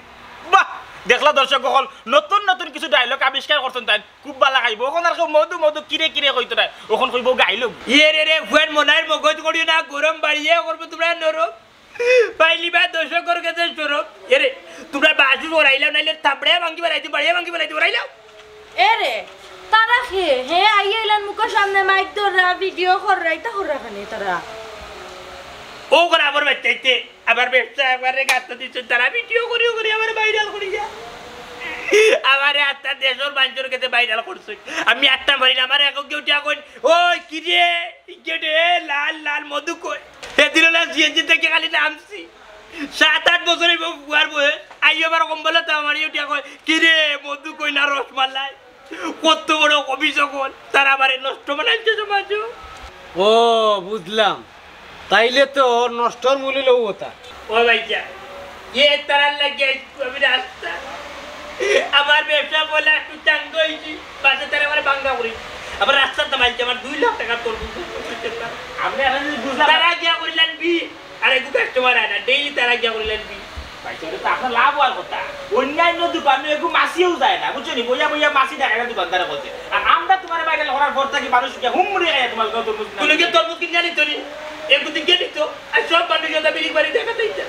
বাহ, দেখলা দর্শক অকল, নতুন নতুন কিছু ডায়লগ আবিষ্কার করছেন তাই। খুব ভালা খাইবো। অখন আর কেউ মধু মধু কিরে কিরে কইতো না। অখন কইবো গাইলো। ইয়ে রে রে, ফুয়ার মনাইর মগজ করিও না, গরম বাড়িয়ে করবো তোমরা নরম। পাইলিবা দর্শকর গেছে শরম। এরে, তুমরা বাসু ওরাইলাও, নাইলে থাপড়ে ভাঙ্গি বেড়াইতে, বাড়িয়ে ভাঙ্গি বেড়াইতে ওরাইলাও। এরে, তারা কে? হে আইয়া ইলান মুখর সামনে মাইক ধররা, ভিডিও কররা, ইতা কররা কেনে তারা? ও করে আবার বাচ্চাইতে, আবার ব্যবসা একবারে গাত্তা দিছে, তারা ভিডিও করিও করি আবার ভাইরাল করি যা। আমারে আত্মা দেশর মানুষর কাছে ভাইরাল করছে। আমি আত্মা মারি না, আমার এখন কেউ টিয়া কইন, "ওই কিরে, ইগেটে লাল লাল মধু কই?" সেদিন হলে সিএনজি থেকে খালি নামছি। সাত আট বছর এই বুয়ার বয়স, আইও আমার কম্বলে তো আমার ইউটিয়া কয়, "কিরে, মধু কই না রসমালাই?" কত বড় কবি সকল, তারা আমারে নষ্ট বানাইছে সমাজও। ও, বুঝলাম। তাইলে তো নষ্টর মূলে লউ ওটা। ও ভাইয়া, এ তারার লাগে আমি রাস্তা, আমার ব্যবসা বলে একটু চাঙ্গা হইছি, বাসে তারা আমার বাঙ্গা করি। আবার রাস্তার দাম আইছে আমার দুই লাখ টাকার তরমুজ। আমরা এখন যদি বুঝলাম তারা গিয়া করিলেন বি, আর একটু কাস্টমার আয় না, ডেইলি তারা গিয়া করিলেন বি। ভাই, সেটা তো আপনার লাভ হওয়ার কথা। অন্যান্য দোকানে একটু মাসিও যায় না, বুঝছো নি? বইয়া বইয়া মাসি দেখা যায় দোকানদারে বলছে। আর আমরা তোমার বাইরে করার পর থাকি মানুষ গিয়া হুমড়ি খায় তোমার তরমুজ না। কোনো কি তরমুজ কিনে আনিত নি? একটু দিকে নিত, আর সব মানুষ যেটা বিড়ি বাড়ি দেখা যাইছে।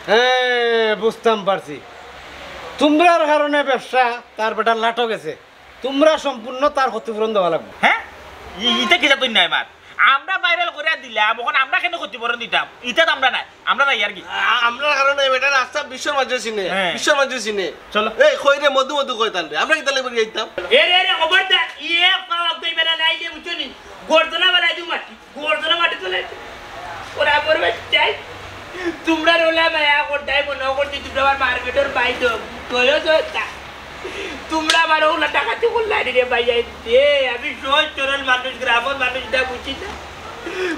হ্যাঁ, বুঝতাম পারছি। তোমরার কারণে ব্যবসা তার বেটার লাটও গেছে। তোমরা সম্পূর্ণ তার ক্ষতিপূরণ দেওয়া লাগবে। হ্যাঁ? ই-, ইটা কিতা তুই নাই মার? আমরা ভাইরাল করে দিলাম, এখন আমরা কেন ক্ষতিপূরণ দিতাম? ইটা তো আমরা নাই, আমরা নাই আর কি। আ-, আমরার কারণে বেটা রাস্তা বিশ্বর মাঝে চিনে, হ্যাঁ। বিশ্বর মাঝে চিনে। চলো। এই, কই রে, মধু মধু কই তান রে? আমরা কিতা লাগি বেরিয়ে দিতাম? এ রে, এ রে, খবরদার, ইয়ে পাওয়া তুই বেটা নাই রে, বুঝছো নি? গর্দনা বানাই দিও মাটি, গর্দনা মাটি তুলে দিও। ওরা আমার বাচ্চাই, তোমরা রোলা মায়া করতাই মনে করছি, তোমরা আমার মার্কেটের বাইরে, তোয়ও তো তা। তোমরা আমার ওগুলা ডাকাতি করলাই রে ভাই, এই দে, আমি সহজ সরল মানুষ, গ্রামের মানুষ, ইটা বুঝি না।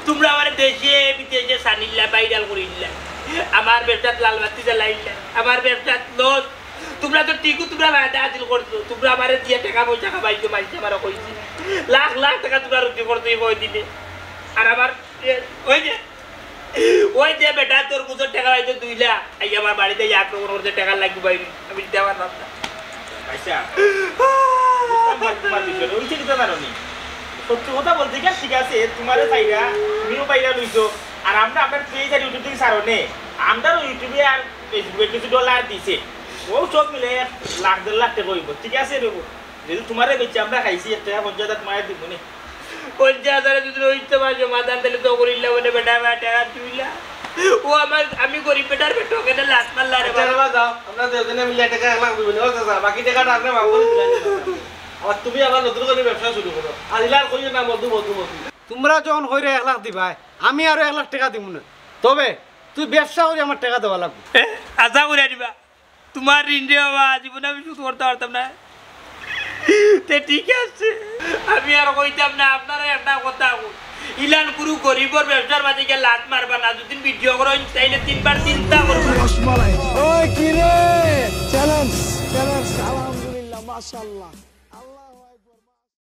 তোমরা আমার দেশে বিদেশে সানিল্লা, ভাইরাল করিল্লা, আমার ব্যবসাত লাল বাতি জ্বালাইল্লা, আমার ব্যবসাত লস। তোমরা তো ঠিকও, তোমরা বায়দা হাসিল করছো, তোমরা আমারে দিয়া টাকা পয়সা খাবাইছো, মাইনষে আমারে কইছে, লাখ লাখ টাকা তোমরা রুজি করছো এই কয়দিনে। আর আমার এ, ওই যে, ওই যে বেটা, তোর বুঝো টাকা পাইতো দুই লাখ, এই আমার বাড়িতে আক্রমণ করছে, টাকা লাগবে বাইরে, আমি দিতে পারলাম না। আচ্ছা, বুঝতাম ভাই তোমার বিষয়টা, ওই চিন্তা জানো নি। সত্যি কথা বলতে গেলে ঠিক আছে, তোমারে পাইরা, তুমিও পাইরা লইছো, আর আমরা আপনার পেজ আর ইউটিউব থেকে ছাড়ো নে, আমরাও ইউটিউবে আর ফেসবুকে কিছু ডলার দিছে, ও সব মিলে লাখ দেড় লাখ টাকা হইব, ঠিক আছে রে? যদি তোমারে বেচে আমরা খাইছি, এক টাকা পঞ্চাশ হাজার তোমারে দিব নে। পঞ্চাশ হাজারে যদি রইতে পারে সমাধান, তাহলে তো করিল্লা বলে বেটা, বেটা, টাকা তুইলা। ও আমার, আমি গরিব বেটার বেটা, ওখানে লাত মারলা রে আচ্ছা, বাবা। বাবা, যাও, আমরা দুজনে মিলে টাকা এক লাখ দিবেন। ও চাচা, বাকি টাকাটা আপনি মাফ করে দিলেন। আবার তুমি আবার নতুন করে ব্যবসা শুরু করো। আর ইলার কইও না, মধু, মধু, মধু। তোমরা যখন হইরে এক লাখ দিবায়, আমি আরো এক লাখ টাকা দিব না। তবে তুই ব্যবসা করে আমার টাকা দেওয়া লাগবে। এ, আশা করে দিবা। তোমার ঋণ রে বাবা, জীবনে আমি শোধ করতে পারতাম না। তে ঠিক আছে, আমি আর কইতাম না, আপনারা একটা কথা কই। ইলান গুরু গরিবর ব্যবসার মাঝে গিয়ে লাত মারবা না, যদি ভিডিও করো, তাইলে তিনবার চিন্তা করবা। রসমালাই। ওই কি রে? Challenge, challenge. আলহামদুলিল্লাহ, মাশাআল্লাহ।